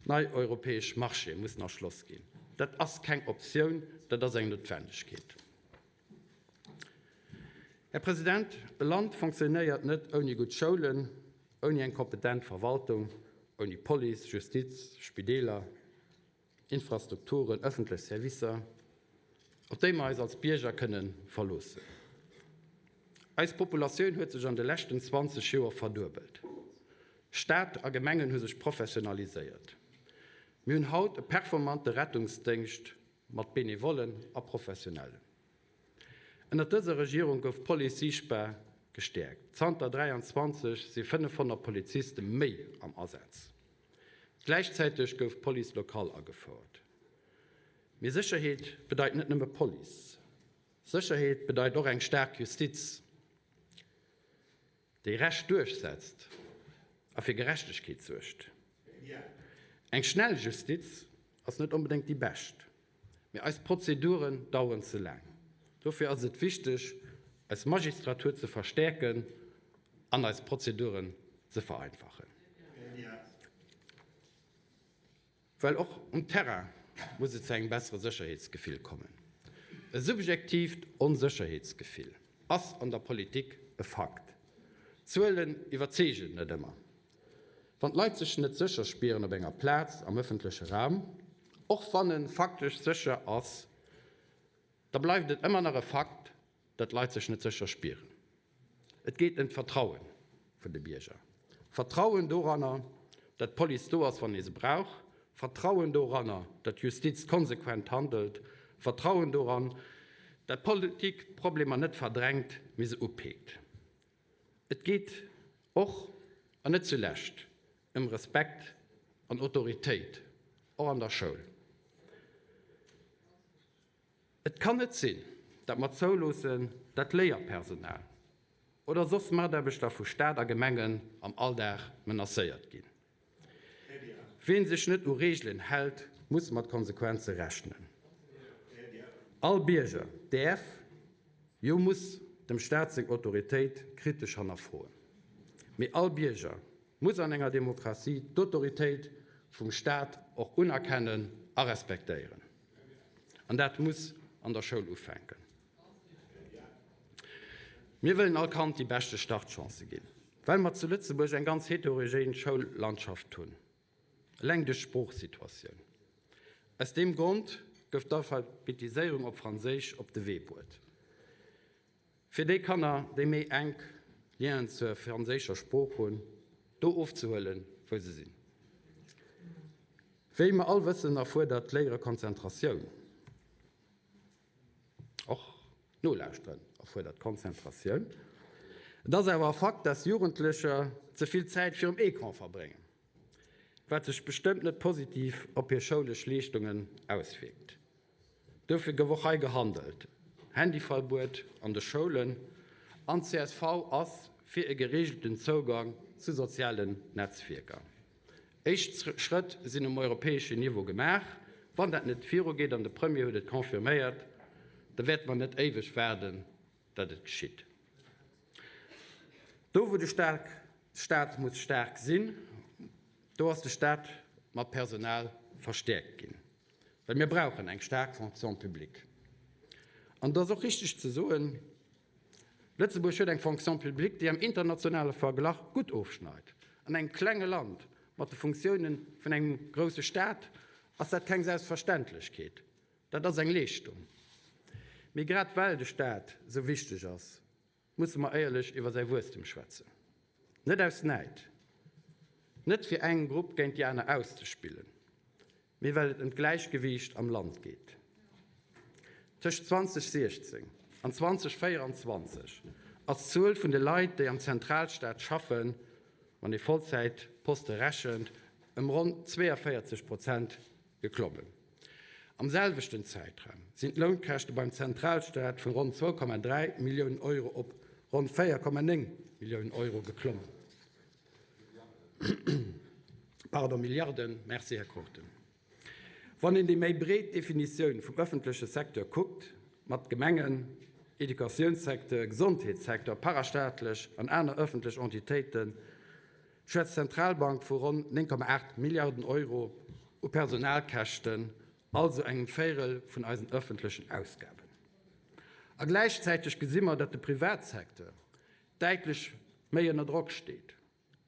nei europäesch Marchéë mussen erschloss ginn. Dat ass keng Optioun, dat ass eng Noutwendegkeet. Här President, e Land fonctionnéiert net ouni gutt Schoulen, ouni eng kompetent Verwaltung, ouni Police, Justiz, Spideeler. Infrastrukturen, ëffentlech Servicer, op déi mer eis als Bierger kënne verloossen. Eis Populatioun huet sech an de leschten 20 Joer verduebelt. Staat a Gemengen hu sech professionaliséiert. Mir hunn haut e performante Rettungsdéngscht mat Benevollen a Professionellen. Ënnert dëser Regierung gouf d'Police siichtbar gestäerkt. Zanter 23 si 500 Poliziste méi am Asaz. Gläichzäiteg gouf d'Police locale agefouert. Mee Sécherheet bedeit net nëmme Police. Sécherheet bedeit och eng staark Justiz, déi Recht duerchsetzt a fir Gerechtegkeet suergt. Eng schnell Justiz ass net onbedéngt déi bescht. Mee eis Prozeduren daueren ze laang. Dofir ass et wichteg, eis Magistratur ze verstäerken an eis Prozeduren ze vereinfachen. Well och um Terrain muss et zu engem bessere Sécherheetsgefill kommen. E subjektiivt Onsécherheetsgefill ass an der Politik e Fakt. Zuelen iwwerzeegen net ëmmer. Wann d'Leit sech net sécher spieren op enger Plaz am ëffentleche Raum, och wann e faktesch sécher ass, da bleift et ëmmer nach e Fakt, datt d'Leit sech net sécher spieren. Et geet ëm d'Vertraue vun de Bierger. Vertrauen doranner, datt d'Police do ass, wann ee se brauch. Vertrauen doranner, datt d'Justiz konsequent handelt. Vertrauen doran, datt d'Politik d'Problemer net verdrängt, mee se upeekt. Et geet och, an net zulescht, ëm Respekt an Autoritéit, och an der Schoul. Et kann net sinn, datt mer zouloossen, datt Léierpersonal oder soss Mataarbechter vu Staat a Gemengen am Alldag menacéiert ginn. Ween sech net u Reegelen hält, muss mat Konsequenze rechnen. All Bierger däerf, jo muss dem Staat seng Autoritéit kritesch hannerfroen. Mee all Bierger muss an enger Demokratie d'Autoritéit vum Staat och unerkennen a respektéieren. An dat muss an der Schoul ufänken. Mir wëllen all Kand déi beschte Startchancë ginn, well mer zu Lëtzebuerg eng ganz heterogen Schoullandschaft hunn, eleng duerch d'Sproochsituatioun. Aus deem Grond gouf d'Alphabetiséierung op Franséisch op de Wee bruet, fir déi Kanner, déi méi enk Lienen zur franséischer Sprooch hunn. Do ofzehuelen, wou se sinn. Wéi mer all wëssen, erfuerdert d'Léiere Konzentratioun. Och Nolauschteren erfuerdert Konzentratioun. Et ass awer e Fakt, dass Jugendlecher ze vill Zäit virum Ecran verbréngen, wat sech bestëmmt net positiv op hir schoulesch Leeschtungen auswierkt. Dofir gouf och hei gehandelt, Handyverbuet an de Schoulen, an csv ass fir e gereegelten Zougang zu sozialen Netzwierker. Éischt Schrëtt sinn um europäeschen Niveau gemaach. Wann dat net virugeet, an de Premier huet et confirméiert, da wäerte mer net éiweg waarden, datt et geschitt. Do wou de Staat muss staark sinn, do ass de Staat mat Personal verstäerkt ginn. Well mir brauchen eng staark Fonction publique. An et ass och richtig ze soen, Lëtzebuerg huet eng Fonction publique, déi am internationale Verglach gutt ofschneit. An engem klenge Land mat de Funktiounen vun engem grouse Staat ass dat keng Selbstverständlechkeet. Dat ass eng Leeschtung. Mee grad well de Staat esou wichteg ass, musse mer éierlech iwwer säi Wuesstem schwätzen. Net aus Näid, net fir eng Grupp géint déi aner auszespillen, mee well et ëm d'Gläichgewiicht am Land geet. Tëscht 2016 an 2024 ass d'Zuel vun de Leit, déi am Zentralstaat schaffen, wann ee Vollzäitposte rechent, ëm ronn 42 Prozent geklommen. Am selwechten Zäitraum sinn d'Lounkäschte beim Zentralstaat vun ronn 2,3 Milliounen Euro op ronn 4,9 Milliounen Euro geklommen. Pardon, Milliarden, merci Här Cruchten. Wann een déi méi breet Definitioun vum ëffentleche Secteur kuckt, mat Gemengen, Educatiounssecteur, Gesondheetssecteur, parastaatlech an aner ëffentlech Entitéiten, schwätzt d'Zentralbank vu ronn 9,8 Milliarden Euro u Personalkäschten, also engem Véirel vun eisen ëffentlechen Ausgaben. A gläichzäiteg gesi mer, datt de Privatsecteur däitlech méi ënner Drock steet.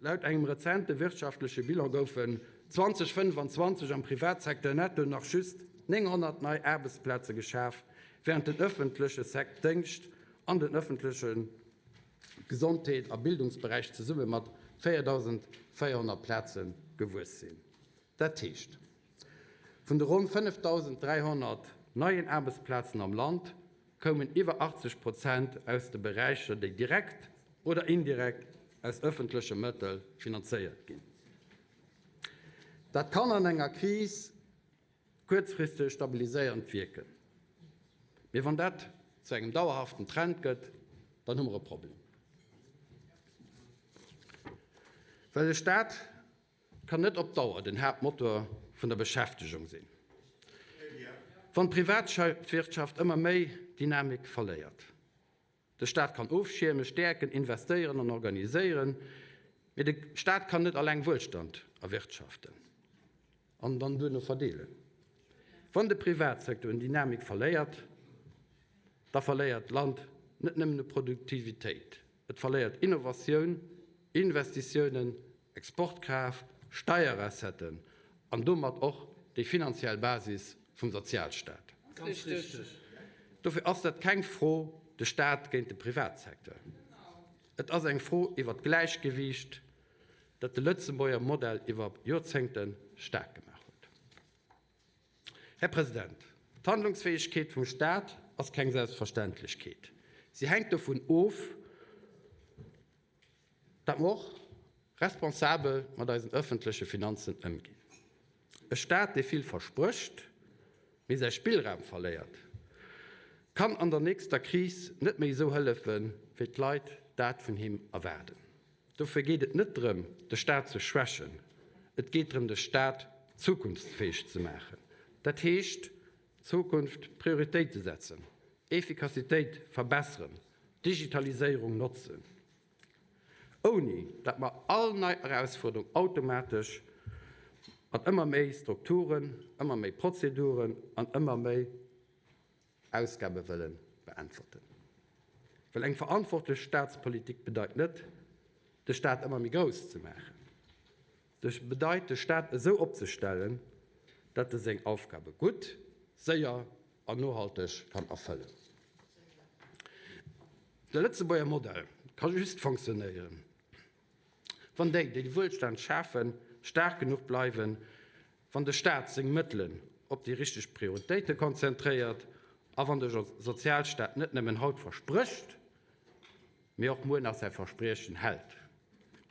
Laut engem rezente wirtschaftleche Bilan goufen 2025 am Privatsecteur netto nach just 900 nei Aarbechtsplaze geschaf, wärend den ëffentleche Déngscht an den ëffentleche Gesondheet a Bildungsberäich zesumme mat 4.400 Plaze gewuess sinn. Dat heescht, vun de ronn 5.300 neien Aarbechtsplazen am Land koumen iwwer 80 Prozent aus de Beräicher, déi direkt oder indirekt aus ëffentleche Mëttel finanzéiert ginn. Dat kann an enger Kris kuerzfristeg stabiliséierend wierken, mee wann dat zu engem dauerhaften Trend gëtt, dann hu mer e Problem. Well e Staat kann net op Dauer den Haaptmotor vun der Beschäftegung sinn, wann d'Privatwirtschaft ëmmer méi Dynamik verléiert. De Staat kann ofschiermen, stäerken, investéieren an organiséieren, mee de Staat kann net alleng Wuelstand erwirtschaften an dann duerno verdeelen. Wann de Privatsecteur un Dynamik verléiert, da verléiert d'Land net nëmmen u Produktivitéit, et verléiert Innovatioun, Investitiounen, Exportkraaft, Steierrecetten an domat och déi finanziell Basis vum Sozialstaat. Dofir ass dat keng Fro de Staat géint de Privatsecteur. Et ass eng Fro iwwer d'Gläichgewiicht, dat de Lëtzebuerger Modell iwwer Joerzéngte staark gemaach huet. Här President, d'Handlungsfäegkeet vum Staat ass keng Selbstverständlechkeet. Si hänkt dovun of, datt mer och responsabel mat eisen ëffentleche Finanzen ëmginn. E Staat, dee vill versprécht, mee säi Spillraum verléiert, kann an der nächster Kris net méi esou hëllefen, wéi d'Leit dat vun him erwaarden. Dofir geet et net drëm, de Staat ze schwächen, et geet drëm, de Staat zukunftsfäeg ze maachen. Dat heescht, Zukunft Prioritéite setzen, Effikassitéit verbesseren, Digitaliséierung notzen, ouni datt mer all nei Erausfuerderung automatesch mat ëmmer méi Strukturen, ëmmer méi Prozeduren an ëmmer méi Ausgabe wëlle beäntwerten. Well eng verantwortlech Staatspolitik bedeit net, de Staat ëmmer méi grouss ze maachen. Se bedeit, de Staat esou opzestellen, datt e seng Aufgabe gutt, séier an nohalteg kann erfëllen. De Lëtzebuerger Modell ka just fonctionnéieren, Wann déi, déi de Wuelstand schafen, staark genuch bleiwen, wann de Staat seng Mëttelen op déi richteg Prioritéite konzentréiert a wann de Sozialstaat net nëmmen haut versprécht, mee och muer nach säi Verspriechen hält.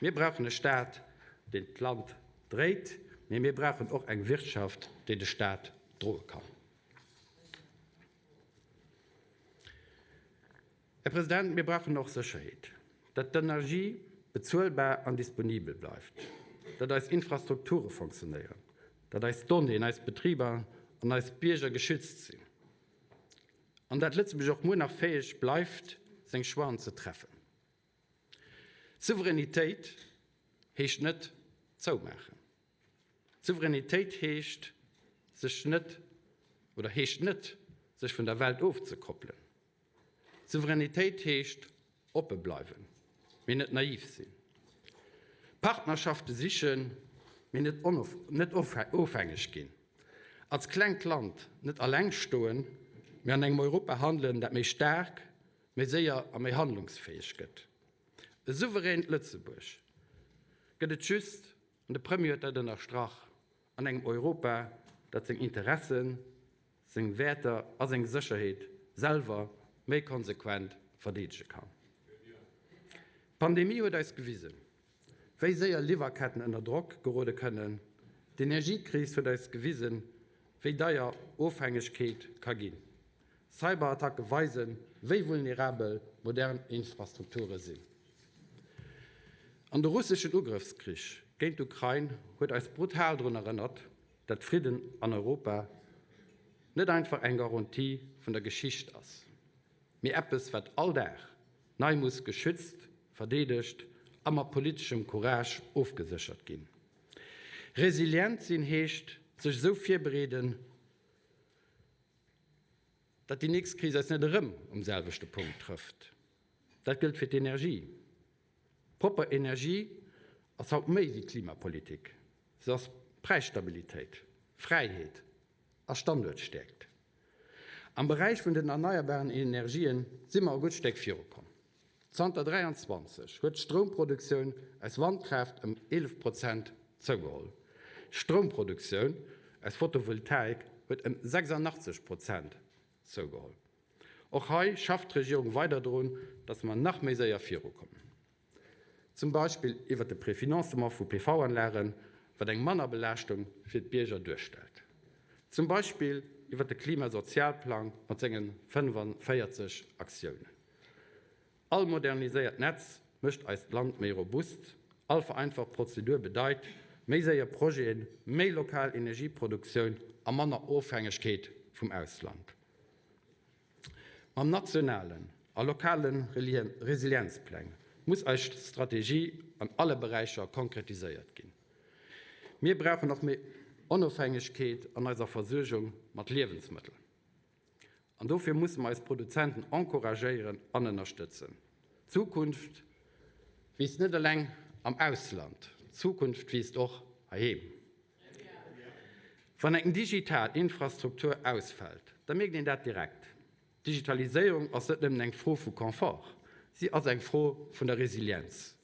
Mir brauchen e Staat, deen d'Land dréit, mee mir brauchen och eng Wirtschaft, déi de Staat droe kann. Här President, mir brauchen och Sécherheet, datt d'Energie bezuelbar an disponibel bleift, datt eis Infrastrukture fonctionnéieren, datt eis Donnéeën, eis Betriber an eis Bierger geschützt sinn an datt Lëtzebuerg och muer nach fäeg bleift, seng Choixen ze treffen. Souveränitéit heescht net zoumaachen. Souveränitéit heescht sech net oder heescht net, sech vun der Welt ofzekoppelen. Souveränitéit heescht oppe bleiwen, mee net naiv sinn. Partnerschafte sichen, mee net net ofhängeg ginn. Als klengt Land net alleng stoen, mee an engem Europa handelen, dat méi staark, méi séier a méi handlungsfäeg gëtt. E souveränt Lëtzebuerg gëtt et just, an de Premier huet dat ënnerstrach, an engem Europa, dat seng Interessen, seng Wäerter a seng Sécherheet selwer méi konsequent verdeedege kann. D'Pandemie huet eis gewisen, wéi séier Liwwerketten ënner Drock gerode kënnen. D'Energiekris huet eis gewisen, wéi deier Ofhängegkeet ka ginn. Cyberattacke weisen, wéi vulnerabel modern Infrastrukture sinn. An de russeschen Ugrëffskrich géint d'Ukrain huet eis brutal drun erënnert, datt Fridden an Europa net einfach eng Garantie vun der Geschicht ass, mee eppes, wat all Dag nei muss geschützt, verdeedegt a mat politeschem Courage ofgeséchert ginn. Resilient sinn heescht, sech esou virbereeden, datt déi nächst Kris eis net erëm um selwechte Punkt trëfft. Dat gëllt fir d'Energie. Propper Energie ass haut méi wéi Klimapolitik, se ass Präisstabilitéit, Fräiheet a Standuertstäerkt. Am Beräich vun den erneierbaren Energien si mer e gutt Stéck virukomm. Zanter 23 huet d'Stroumproduktioun aus Wandkraaft ëm 11 Prozent zougeholl. D'Stroumproduktioun aus Photovoltaik huet ëm 86 Prozent zougeholl. Och hei schafft d'Regierung weider drun, dass mer nach méi séier virukommen. Zum Beispill iwwert de Prefinancement vu PV-Anlagen, wat eng Mannerbelaaschtung fir d'Bierger duerstellt. Zum Beispill iwwert de Klimasozialplang mat senge 45 Aktiounen. All moderniséiert Netz mécht eist Land méi robust. All vereinfacht Prozedur bedeit méi séier Projeten, méi lokal Energieproduktioun a manner Ofhängegkeet vum Ausland. Mam nationalen a lokale Resilienzpläng muss eis Strategie an alle Beräicher konkretiséiert ginn. Mir brauchen och méi Onofhängegkeet an eiser Versuergung mat Liewensmëttel. An dofir musse mer eis Produzenten encouragéieren an ënnerstëtzen. D'Zukunft wiisst net eleng am Ausland, d'Zukunft wiisst och heiheem. Wann eng digital Infrastruktur ausfält, da mierkt een dat direkt. D'Digitaliséierung ass net nëmmen eng Fro vu Confort, si ass eng Fro vun der Resilienz.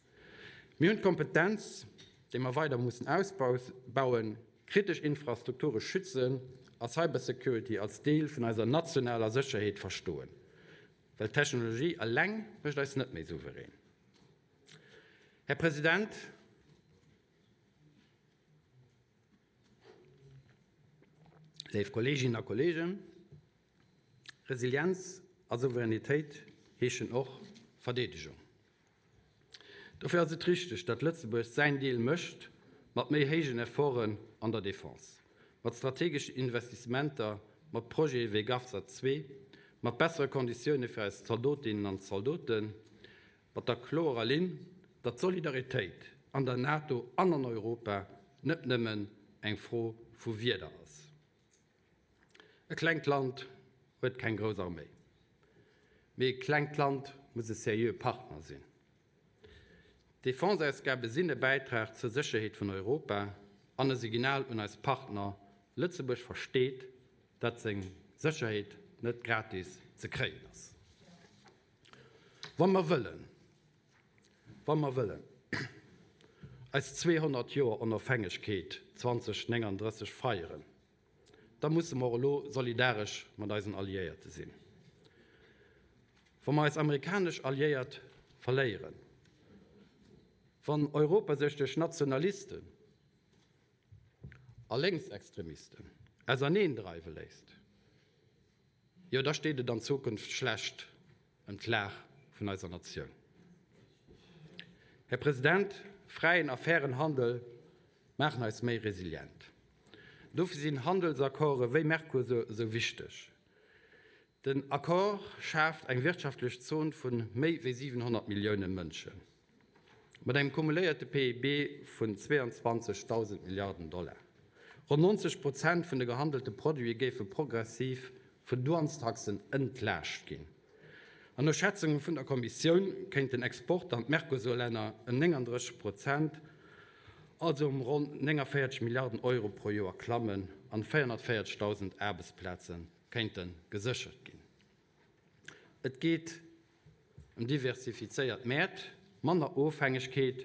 Mir hunn d'Kompetenz, déi mer weider mussen ausbauen, kritesch Infrastrukture schützen a Cybersecurity als Deel vun eiser nationaler Sécherheet verstoen. Well Technologie eleng mécht eis net méi souverän. Här President, Léif Kolleeginnen a Kolleegen, Resilienz a Souveränitéit heeschen och Verdeedegung. Dofir ass et richteg, datt Lëtzebuerg säin Deel mécht mat méi héijen Efforten an der Defense, mat strategeschen Investissementer, mat Projete wéi GovSat 2, mat bessere Konditioune fir eis Zaldotinnen an Zaldoten, Mat der klorer Linn, datt d'Solidaritéit an der NATO an an Europa net nëmmen eng Fro vu Wieder ass. E klengt Land huet keng grouss Arméi, mee e klengt Land muss e seriöe Partner sinn. D'Defenseausgabe sinn e Bäitrag zur Sécherheet vun Europa an e Signal un eis Partner, Lëtzebuerg versteet, datt seng Sécherheet net gratis ze kréien ass. Wa mer wëllen, wa mer wëllen. eis 200 Joer Onofhängegkeet 2039 feieren, da musse mer och elo solidaresch mat eisen Alliéierte sinn. Wa mer eis amerikanesch Alliéiert verléieren, wann Europa sech duerch Nationalisten a Lénksextremisten auserneendreiwe léisst, jo da steet et an Zukunft schlecht ëm d'Lag vun eiser Natioun. Här President, fräien a fairen Handel maachen eis méi resilient. Dofir sinn Handelsaccorde wéi Mercosur esou wichteg. Den Accord schaaft eng wirtschaftlech Zon vu méi wéi 700 Millioune Mënschen, mat engem kumuléierte PIB vun 22.000 Milliarden Dollar. Ronn 90 Prozent vun de gehandelte Produite géife progressiv vun Douanestaxen entlaascht ginn. An no Schätzunge vun der Kommissioun kéint den Export an d'Mercosur-Länner ëm 39 Prozent, also ëm ronn 49 Milliarden Euro pro Joer klammen an 440.000 Aarbechtsplaze kéinte geséchert ginn. Et geet ëm diversifizéiert Mäert, manner Ofhängegkeet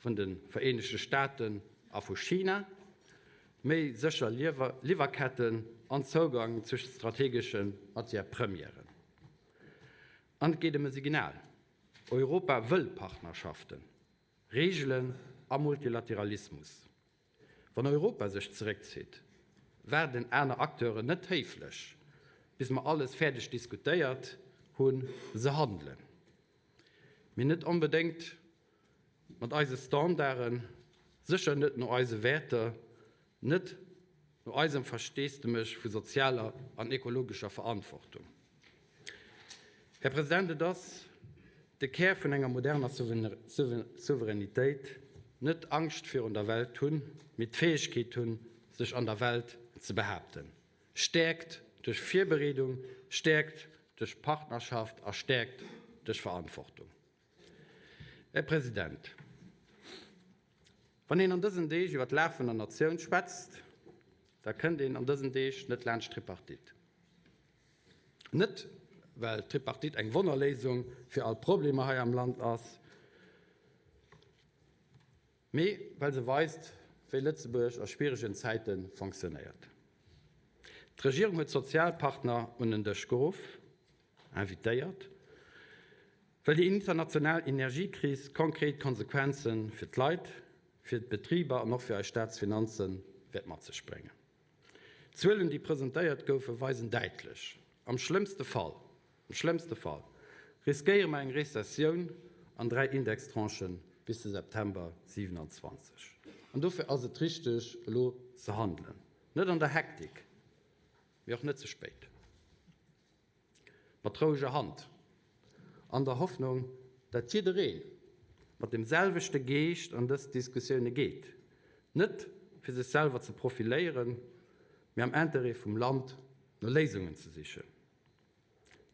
vun de Vereenegte Staaten a vu China, méi sécher Liwwerketten an Zougang zu strategesche Matière-premièren. An et geet ëm e Signal, Europa wëll Partnerschaften, Reegelen a Multilateralismus. Wann Europa sech zeréckzitt, waarden aner Acteuren net héiflech, bis mer alles fäerdeg diskutéiert hunn. Se handelen. Mee net onbedéngt mat eise Standarden, sécher net no eise Wäerter, net no eisem Versteesdemech vu sozialer an ekologescher Verantwortung. Här President, et ass de Kär vun enger moderner Souveränitéit, net Angscht virun der Welt hunn, mee d'Fäegkeet hunn, sech an der Welt ze behaapten. Stäerkt duerch Virbereedung, Stäerkt duerch Partnerschaft a Stäerkt duerch Verantwortung. Här President, wann een an dësen Deeg iwwer d'Lag vun der Natioun schwätzt, da kënnt een an dësen Deeg net laanscht d'Tripartite. Net, well d'Tripartite eng Wonnerléisung fir all Problemer hei am Land ass, mee well se weist, wéi Lëtzebuerg a schwieregen Zäite fonctionnéiert. D'Regierung huet d'Sozialpartner un en Dësch geruff, invitéiert, well déi international Energiekris konkret Konsequenze fir d'Leit, fir d'Betriber an och fir eis Staatsfinanze wäert mat sech bréngen. D'Zuelen, déi presentéiert goufen, weisen däitlech, Am schlëmmste Fall, am schlëmmste Fall, riskéiere mer eng Rezessioun an 3 Indextranchen bis de September 27. An dofir ass et richteg, elo ze handelen, net an der Hektik, mee och net ze spéit. Mat roueger Hand, an der Hoffnung, datt jidderee mat deem selwechte Geescht an dës Diskussioune geet, net fir sech selwer ze profiléieren, mee am Interêt vum Land no Léisungen ze sichen.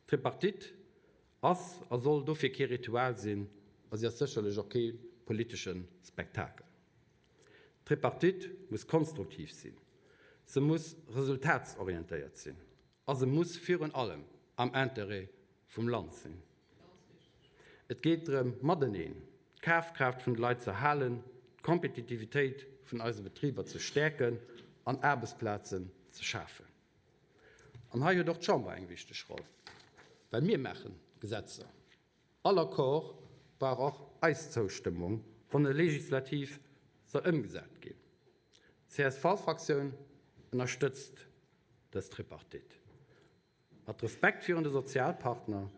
D'Tripartite ass a soll dofir kee Ritual sinn a si ass sécherlech och kee politesche Spektakel. D'Tripartite muss konstruktiv sinn, se muss resultatsorientéiert sinn a se muss virun allem am Interêt vum Land sinn. Et geet drëm, mateneen d'Kafkraaft vun de Leit ze erhalen, d'Kompetitivitéit vun eise Betriber ze stäerken an Aarbechtsplazen ze schafen. An hei huet och d'Chamber eng wichteg Roll, well mir maachen d'Gesetzer. All Accord brauch och eis Zoustëmmung, wann e legislativ soll ëmgesat ginn. D'CSV-Fraktioun ënnerstëtzt dës Tripartite. Mat Respekt virun de Sozialpartner,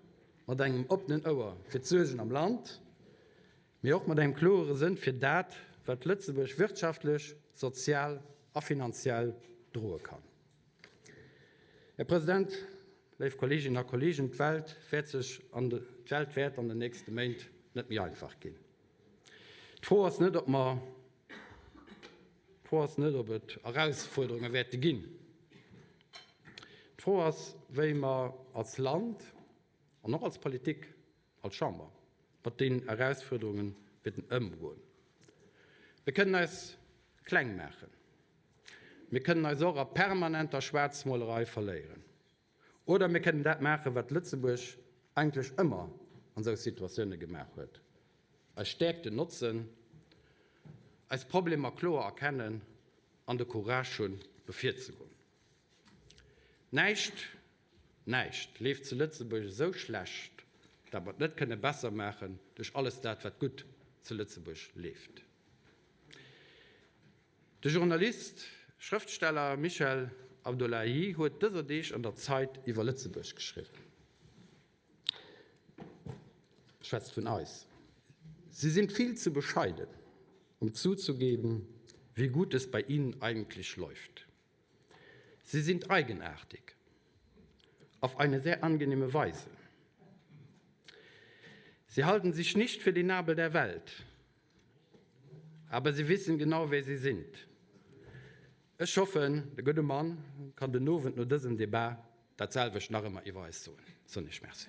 mat engem oppenen Ouer fir d'Suergen am Land, mee och mat engem klorere Sënn fir dat, wat Lëtzebuerg wirtschaftlech, sozial a finanziell droe kann. Här President, léif Kolleeginnen a Kolleegen, d'Welt wäert sech an d'Welt wäert an den nächste Méint net méi einfach ginn. D'Fro ass net, ob mer, d'Fro ass net, ob et Erausfuerderunge wäerte ginn. D'Fro ass, wéi mer als Land an och als Politik, als Chamber, mat deenen Erausfuerderunge wäerten ëmgoen. Mir kënnen eis kleng maachen. Mir kënnen eis och a permanenter Schwaarzmolerei verléieren. Oder mir kënnen dat maachen, wat Lëtzebuerg eigentlech ëmmer an esou Situatioune gemaach huet, eis Stäerkten notzen. Eis Problemer kloer erkennen an de Courage hunn, no vir ze goen. Näischt, näischt leeft zu Lëtzebuerg esou schlecht, dat mer et net kënne besser maachen duerch alles dat, wat gutt zu Lëtzebuerg leeft. De Journalist, Schrëftsteller Michel Abdollahi huet dëser Deeg an der Zeit iwwer Lëtzebuerg geschriwwen. Schwätzt vun eis. Sie sind viel zu bescheiden, um zuzugeben, wie gut es bei ihnen eigentlich läuft. Sie sind eigenartig, auf eine sehr angenehme Weise. Sie halten sich nicht für den Nabel der Welt, aber sie wissen genau, wer sie sind. Ech hoffen, de gudde Mann kann den Owend no dësem Debat dat selwecht nach ëmmer iwwer eis soen. Soen Iech Merci.